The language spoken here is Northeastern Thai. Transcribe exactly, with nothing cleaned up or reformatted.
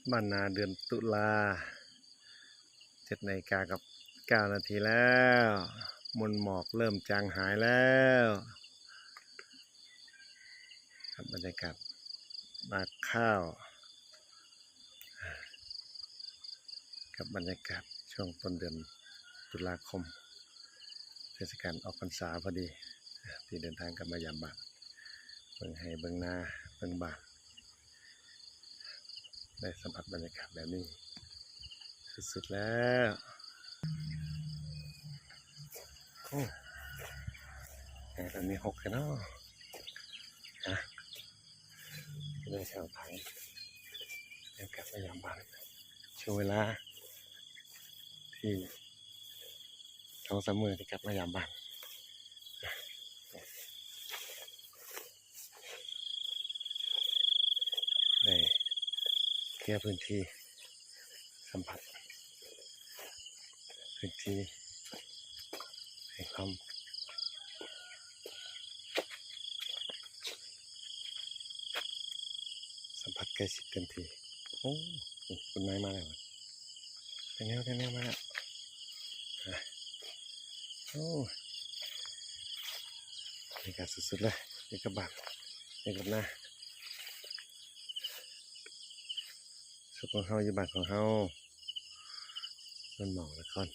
บ้านนาเดือนตุลา เจ็ดนาฬิกากับเก้านาทีแล้ว มวลหมอกเริ่มจางหายแล้ว ครับ บรรยากาศนาข้าว กับบรรยากาศช่วงต้นเดือนตุลาคม เทศกาลออกพรรษาพอดี ที่เดินทางกลับมายามบ้าน เบิ่งไฮ่เบิ่งนาเบิ่งบ้าน ได้สัมผัสบรรยากาศแบบนี้ สุดๆแล้ว โอ้ แห ตอนนี้หกแล้วเนาะ ฮะ เรื่องชาวไทย เดินกลับมายามบ้าน ช่วงเวลา ที่สองสามมื้อที่กลับมายามบ้าน ได้เคลียร์พื้นที่ สัมผัส พื้นที่ ให้ความ สัมผัสใกล้ชิดเต็มที่ โอ้ นี่คุณนายมาแล้ว แตงแนว แตงแนวมาแล้ว อ่ะ โอ้ บรรยากาศสุดๆเลย นี่กับบ้าน นี่กับนา สุขของเฮาอยู่บ้านของเฮา มันหมอกนคร